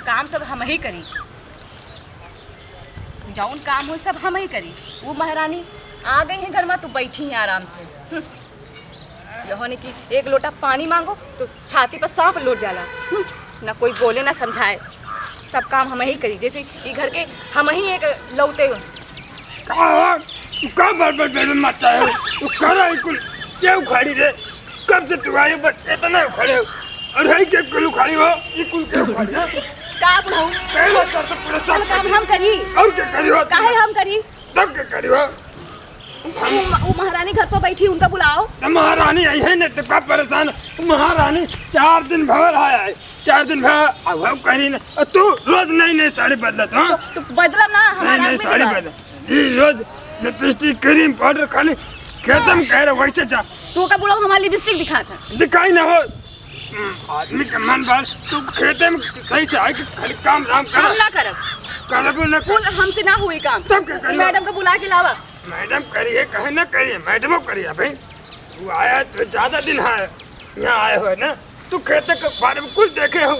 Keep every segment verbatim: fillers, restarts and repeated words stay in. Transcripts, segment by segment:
काम सब हमही करी, जौन काम होई सब हमही करी। उ महारानी आ गई है घर मा तो बैठी है आराम से। हम्म। यहो ने कि एक लोटा पानी मांगो तो छाती पर सांप लोट जाला। हम्म। ना कोई बोले ना समझाए, सब काम हमही करी, जैसे ई घर के हमही एक लौते। का हो? तू का बार बार बेबे मचाए हो? तू करा ही कुल क्यों खड़ी रे? कब से तू आई हो, बस इतना खड़े हो। और है क्या कुल खड़ी हो? ये कुल क्यों खड़ी हो? का बुढ़ऊ? पहले तो, तो पूरा सब कुल काम करी। हम करी। और क्या करी हो? काहे हम करी? तब क्या करी हो? हम उ म-, उ महारानी घर पर बैठी, उनका बुलाओ। तो महारानी आई है ना, तो का परेशान? महारानी चार दिन भर आया है, चार दिन भर अब हम करी ना। और तू रोज नई नई साड़ी बदलत हो। तो, तो बदलब ना, हमारा नई नई आदमी साड़ी दिला। बदल। ये रोज लिपस्टिक, क्रीम, पाउडर खाली खेते में कह रहे वैसे जा। तू का बुढ़ऊ हमार लिपस्टिक दिखात है? दिखाई ना हो। हम्म, आदमी के मन बार, तू खेते में सही से आए कि खाली काम धाम कर। हम ना करब। करबो ना कर। कुल हमसे ना हुई काम। तब क्या करियो? मैडम को बुला के लावा। मैडम करिए, कहे ना करिए, मैडमो करिए भाई। वो आया तो ज्यादा दिन है, यहाँ आए हुए ना, तू खेते के बारे में कुछ देखे हो?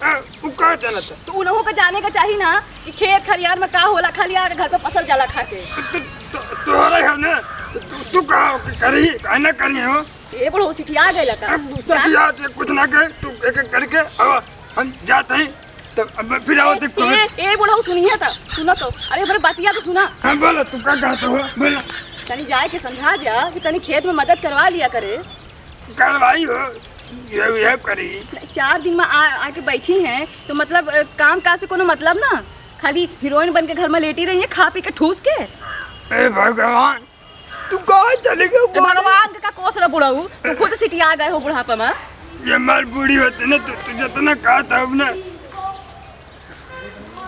हाँ, वो कह देना था। तो उन्हों को जाने का चाहिए ना कि खेत खरियान में का होला, खाली आके घर पे पसल जाला खा के। तो, तो, तो, तोहरा है ना, तू, तू कहा करी, कहे ना करिए हो? ये बड़ो सिटिया गए लगा। अब सटिया के कुछ ना कहे, तू एक एक करके, अब हम जाते हैं, तब अब फिर आओ ए, देखो। ए, ए, बड़ो सुनिए तो, सुनो तो, अरे हमारे बतिया तो सुना। हाँ, बोलो, तू का कहते हो? बोलो। तनी जाए के समझा जा कि तनी खेत में मदद करवा लिया करे। करवाई हो, ये, ये करी। चार दिन में आ, आके बैठी हैं, तो मतलब, अ, काम काज से कोनो मतलब ना, खाली हीरोइन बन के घर में लेटी रही है, खा पी के ठूस के। ए भगवान, तू कहाँ चले गए? ए भगवान के का कोस रहा बुढ़ऊ, तू खुद सिटिया गए हो बुढ़ापा में। ये हमार बूढ़ी होती ना, तो तू जितना कहा था अब ना,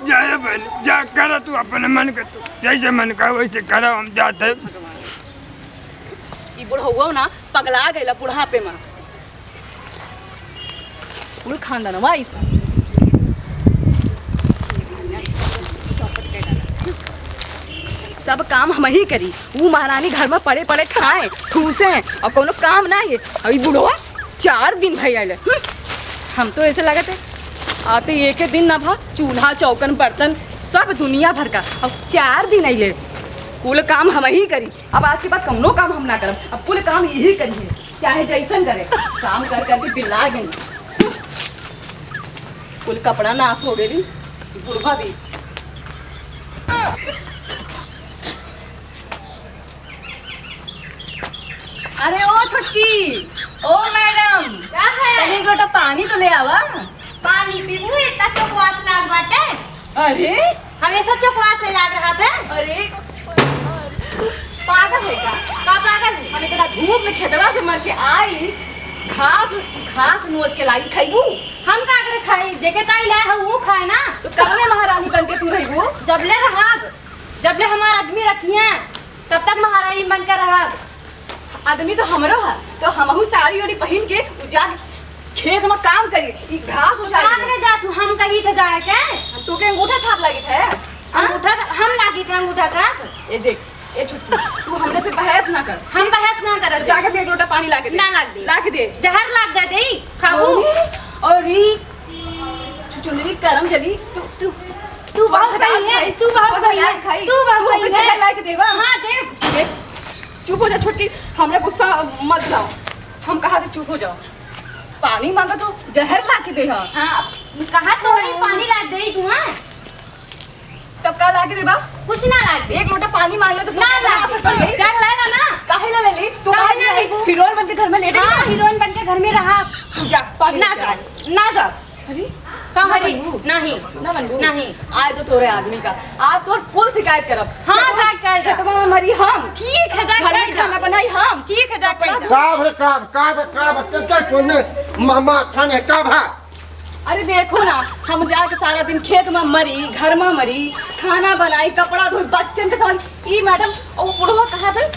जाए बहन, जा, करा तू अपने मन के, तू जैसे मन का वैसे करा, हम जाते। ई बुढ़ऊ ना पगला गइला बुढ़ापे में। कुल खानदानवा ई सब। सब काम हमही करी। ऊ महारानी घर में पड़े पड़े खाए, ठूसे और कोनो काम ना है। और ई बुढ़वा चार दिन भई आइले। हम्म, हम तो ऐसे लागत है आते एक दिन ना भा, चूल्हा चौकन बर्तन सब दुनिया भर का, और चार दिन आइले। कुल काम हमही करी। अब आज के बाद कौनो काम हम ना करब, अब कुल काम यही करिए, चाहे जैसन करे। काम कर करके बिला गई। कुल कपड़ा नाश हो गई, बुढ़वा भी। अरे ओ छोटकी, ओ मैडम, का है? तनी एक लोटा पानी तो ले आवा। पानी पीबू, इतना चोकवास लाग बाटे। अरे, हमेशा चोकवास से लाग रहा था। अरे, पागल है का? का पागल है? हम इतना धूप में खेतवा से मर के आई, घास, घास नोच के लाई, खइबू? हम का करे खाई? जेके ताई लाए हो, वो खाए ना। तो कब ले महारानी बन के तू रहबू? जब ले रहब, जब ले हमार आदमी रखिए, तब तक महारानी बन के रहब। आदमी तो हमरो है, तो हमहू साड़ी ओड़ी पहिन के उ जा खेत में काम करी, ई घास उछाली। कहाँ के जात हूँ? हम कही थे जाए के? तो के अंगूठा छाप लागित है? हाँ? अंगूठा तो हम लागित है, अंगूठा छाप। ए देख, ए छुट्टी, तू हमरे से बहस ना कर। हम बहस ना करत। जाके एक लोटा पानी ला के दे। ना ला दे। ला के दे। जहर ला दे दे, खाबू। अरे, अरे, चुचुंदरी करम जली, तू, तू, तू बहुत सही है, तू बहुत सही है, तू बहुत सही है। जहर ला के देवा। हाँ, दे। देख, चुप हो जा छोटकी, हमरा गुस्सा मत लाओ। हम कहा थे चुप हो जाओ। पानी मांगा तो जहर ला के दे हा। हाँ, कहा तो है पानी ला दे तू, हाँ? तब का ला के देबा? कुछ ना ला दे। एक लोटा पानी मांग ले तो तू ना ला दे। आफत पड़ गई। जा ले ला ना। काहे ला ले ली? तू काहे ना लेबू? हीरोइन बन के घर में लेटे हाँ, ना? हीरोइन बन के घर में रहा। तू जा, पानी ना लेके जा, आ। ना जा। अरे, का ना हरी? बनबू? नहीं। ना बनबू? नहीं। आज तो तोरे आदमी का, आज तोर कुल शिकायत करब। हाँ, खेतवा, जा कर जा। खेतवा में मरी हम। ठीक है, जा घर में कर जा। खाना बनाई हम। ठीक है, जा कर जा। का भे, का, का भे, का भे, के, के कोने मामा खाने का भा? अरे देखो ना, हम जाके सारा दिन खेत में मरी, घर में मरी, खाना बनाई, कपड़ा धोई, बच्चन के संभाल। ई मैडम, ओ बुढ़वा कहा थे,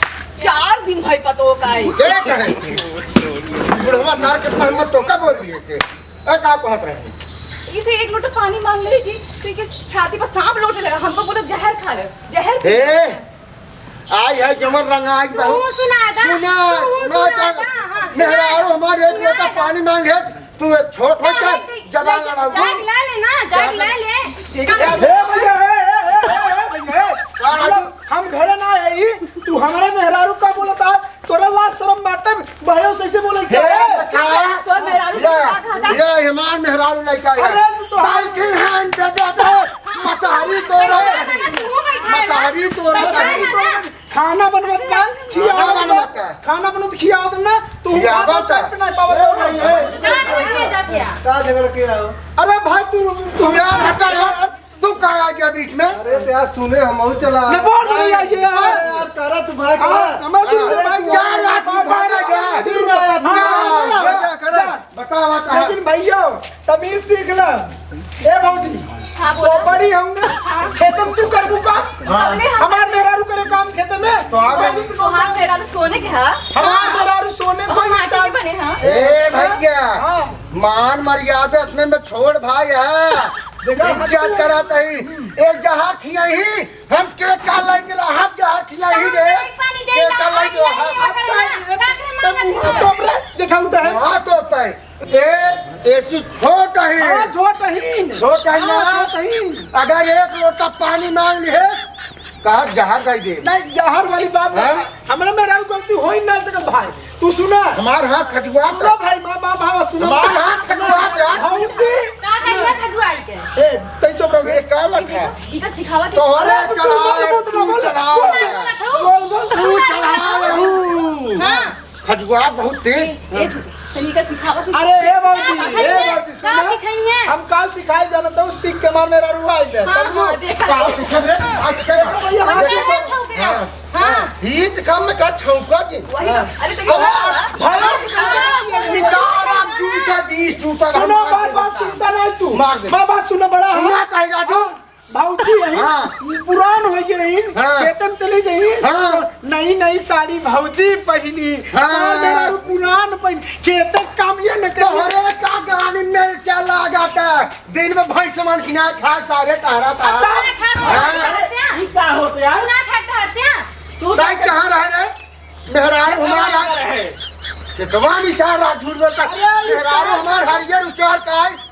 चार दिन भई पतो का आई। के कहे से? बुढ़वा सार के पहले तो का बोल दिए से? ए, का कहत रहे? इसे एक लोटा पानी मांग ले जी, तो इनके छाती पर सांप लोटे लगा। हमको बोला, "जहर खा ले, जहर पी ले।" ए, आई है जमन रंग आई तू बहू। सुना दा, सुना, तू सुना सुना दा, दा। हाँ, सुना। मेहरारू हमारे एक सुना लोटा दा। पानी मांगे, तू एक छोट हो का का? है? जगाड़ लड़ाऊ। जाग ला ले ना, जाग ला ले। ए, भैया, ए, ए, भैया, ए। मतलब, हम घरे ना आई, तू हमरे मेहरारू का बोलत है? तोरा लाज शरम बाटे, बहयो से ऐसे बोले हे, क्या? अच्छा। तोर मेहरारू या, का कहा था? या हमार मेहरारू लइका है। अरे, तू तो दाल के हाथ दे दे, मसहरी तोरा। अरे, अरे, तू बैठा है। मसहरी तोरा। मसहरी तोरा। खाना बनवत बा, खाना खियावत बा। बनवत है। खाना बनवत खियावत ना, तू खियावत का है। पेट नहीं पावत हो। जा, जा, जा, जा। का झगड़ के आओ? अरे भाई, तू, तू तू यार हटा यार। तू कहाँ आ गया बीच में? अरे तो यार सुने, हम और चला। ले बोल रही है ये यार। अरे यार, तारा तू भाई हाँ, का? हमारा तू हाँ। भाई क्या यार, तू भाई भागा का? क्या? जरूर आया, तू हाँ, आया। क्या करे? जा। बताओ, बताओ। लेकिन भैया, तमीज सीख ला। ए भौजी, हाँ, तो बोला। बड़ी हूँ ना, खेतम तू करबू का? हाँ। तबले हम हमार मेहरारू करे काम खेते में। तो आ गए। बड़ी तू तोहार मेहरारू सोने के हा? हमार मेहरारू सोने को हम ही माटी के चाल- बने हा? ए भैया, हाँ। मान मर्यादा इतने में छोड़ भाई है। देखा, इज्जत करत ही। एक जहर खियाई, हम के का लाइके ला, हम जहर खियाई रे। पानी दे के का लाइके ला, हम? अच्छा, ये तो मुँह तो अपने जेठाऊ तो है। हाँ, तो है। ए, ऐसी छोट ही। हाँ, छोट ही। छोट ही हाँ, ना। छोट ही। अगर एक लोटा पानी मांग लिए, कहा जहर दे दे। नहीं, जहर वाली बात नहीं। हाँ? हमरा मेहरारू गलती हो ही ना सकत भाई। तू सुना। हमार हाथ खजुआत सुनो है। भाई, माँ, माँ, बाबा, सुनो। हमार हाथ खजुआत है यार। भौजी। का कहिया खजुआई के? ए, तै चुप रहो। ये का लखा? ई तो सिखावा के तोहरे अरे, तो तू चढ़ा बोल, ले, बोल, तू बोल, चढ़ा बोल, ले। बोल, बोल। तू चढ़ा ले, हूँ। हाँ। खजुआत बहुत तेज। ए, ए, झूठी। तनी का सिखावा के अरे, ए, बाबूजी, का ए, सिखाई है? बाबूजी, का सुना। सिखाई है? हम का सिखाई जाना तो सीख के मार मेरा रुआ आई बे। हाँ, समझो? हाँ, देखा। का सीखे रे? आज के देखो भैया, हाँ, हाँ, देखो। हाँ, हाँ। हाँ। ईद का में का छौंका जी। वही तो। हाँ। अरे, तो ये अब बात आप है। भला से कहा, निकाल आप जूता, बीस जूता सुनो, हम बात, बात सुनता नहीं तू। मार दे। बात, बात सुनो, बड़ा सुना है। कहे राजू। भौजी यही हाँ। पुरान हो गई, हाँ। खेतम चली गई। हाँ। तो नई नई साड़ी भौजी पहिनी। हाँ। और मेरा रू पुरान पहिन, खेत काम ये न करे। तोहरे का गानी में चला जाता। दिन में भैंस मन खिना खा सारे टहरा था। अब तो हाँ। खाते हैं। ई का होत यार? ना खाते हत्या। तू ताई कहाँ रहे रे? मेहरारू हमार आ रहे। कितना भी सारा झूठ बोलता। अरे, ई मेहरारू सारा हमार हरियर उचार का है।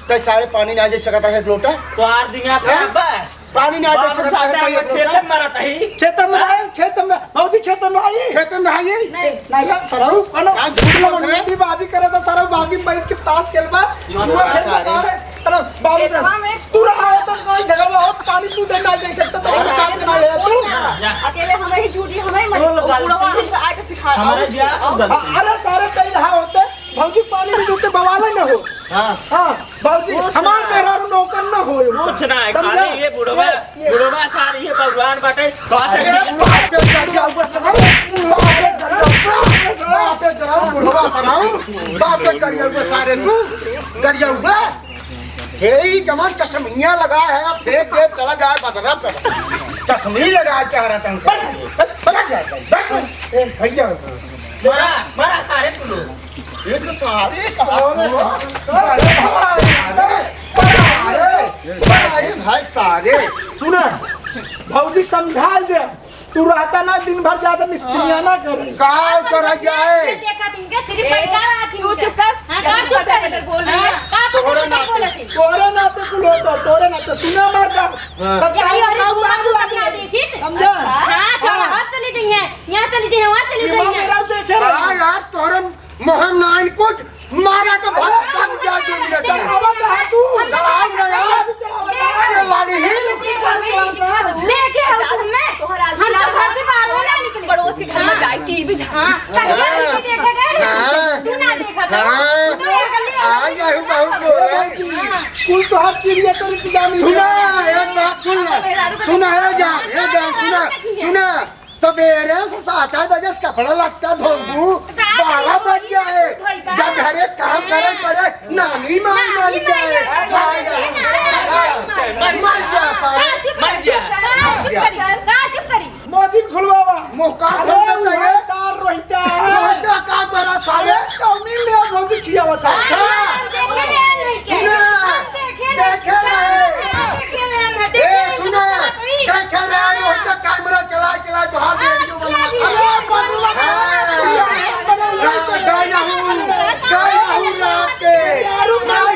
तै सारे पानी ना दे सकता है एक लोटा। तो आर दिया था हैं? बस। पानी ना दे बाबू सकता है साहब तै एक लोटा। खेत में रहता ही। खेत में रहे, खेत में, भौजी खेत में आई। खेत में आई? नहीं। नहीं रे, सरऊ, कौनो आज झूठ बोल रहे। बाजी करे तो सरऊ बागी बैठ के ताश खेलबा। झूठ बोल रहा जुआ खेलबा सारे। सारे। अरे, बाबू खेतवा साहब, में तू रहा है तो कोई झगड़ा हो, पानी तू दे ना दे सकता, तो अरे, काम ना है तू। अकेले हमें ही झूठी, हमें ही मत, बोल, वो बुढ़वा गलती। हमको आके सिखा, हमारे और जा, सिखा। गलती। हाँ, अरे, सारे कहीं रहा होते, भौजी पानी में जूते बवाले न हो। हाँ। हाँ, भौजी, कुछ हमार ना। मेहरारू नौकर न होए। कुछ ना है, समझा? खाली ये बुढ़वा, ये, ये। बुढ़वा सार ये भगवान बाटे। तो ऐसे अरे, बाप के गरिया हुआ चलाओ, बाप के गरिया हुआ, बाप के गरिया हुआ, बुढ़वा चलाओ, बाप के गरिया हुआ सारे तू, गरिया हुआ। हे, ई जमा चश्मिया लगा है, फेंक दे, चला जाए बदरा पे। चश्मी लगा चाह रहा था हमसे। बैठ, बैठ, बैठ, बैठ, बैठ। ए, भैया। मरा, मरा सारे तू लोग। ये तो सारे कहा अरे, अरे, अरे, अरे, भाई सारे। सुना, भौजी समझा दे। तू रहता ना, दिन भर ज्यादा मिस्त्रियाँ ना करे। का करा जाए? देखा इनके सिर्फ ए, पैसा रहा थी तू इनके। चुप कर। हाँ, का चुप कर? बोल रही है। हाँ, का तोहरे पटर नाते, बोलत है? तोहरे नाते कुल होता, तोहरे नाते सुना मार का। हाँ। सब यही काम और नाम घुमा घुमा के के ना लागे। देखी थी? समझा? अच्छा। हाँ, चलो, हाँ। वहाँ चली गई हैं, यहाँ चली गई हैं, वहाँ चली ये गई माँ हैं। मेरा देखे हाँ रहे। यार, तोहरे मोहन नाइन कुछ मारा के भाग, भाग जा दो मिनट में। चढ़ावा कहाँ तू? चढ़ाओ ना यार। चढ़ावा कहाँ? अरे लाड़ी ही। देखे हो तुम मैं? हम तो घर से बाहर हो ना निकले। पड़ोस के घर में जाए, टीवी झांक। हाँ, कहीं बाहर से देखा गया? हाँ। तू ना देखा था। हाँ। तू तो ये गली आ गया हूँ, बहुत बोल रहा है। हाँ। कुल तो हर चीज ये तो इंतजाम ही सुना, है। एक बात सुन ले। सुना, ए जान, ए जान, सुना, सुना। सबेरे से सात आठ बजे से कपड़ा लत्ता धोबू, का बारह बज जाए। धोई बा? जब घरे काम करे पड़े, नानी मार नानी मर मार जाए। जाए। मर जा, सारे। मर जा। चुप करी, चुप करी। मोजिन खुलवावा। मुँह का अरे, खोल देता है? सार रोहिता। रोहिता का बड़ा सारे? अरे, चाउमीन ले भौजी खियावा था। हाँ, देखे ले नहीं क्या? सुना। हम देखे ले देखे रहे। हम देखे ले, हम देखे ए, ले, सुना। हम देखे ले। देखे रहे, रोहित कैमरा चला, चला, तो हाथ में वीडियो बना। अच्छा, अरे, बनवा। हाँ। हाँ, गए रहू, गए रहू रात के। यार, माई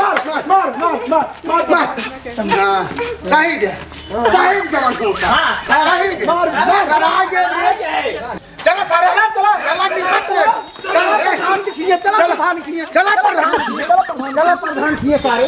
मार, मार, मार, मार, मार, मार। हाँ, सही दे, सही दे, मार, मार, मार, मार। चला सारे, चला, चला, चला, निपट ले। चला, प्रधान के खिए, चला, चला, प्रधान के खिए। चला, प्रधान, चला, प्रधान, चला, प्रधान खिए सारे।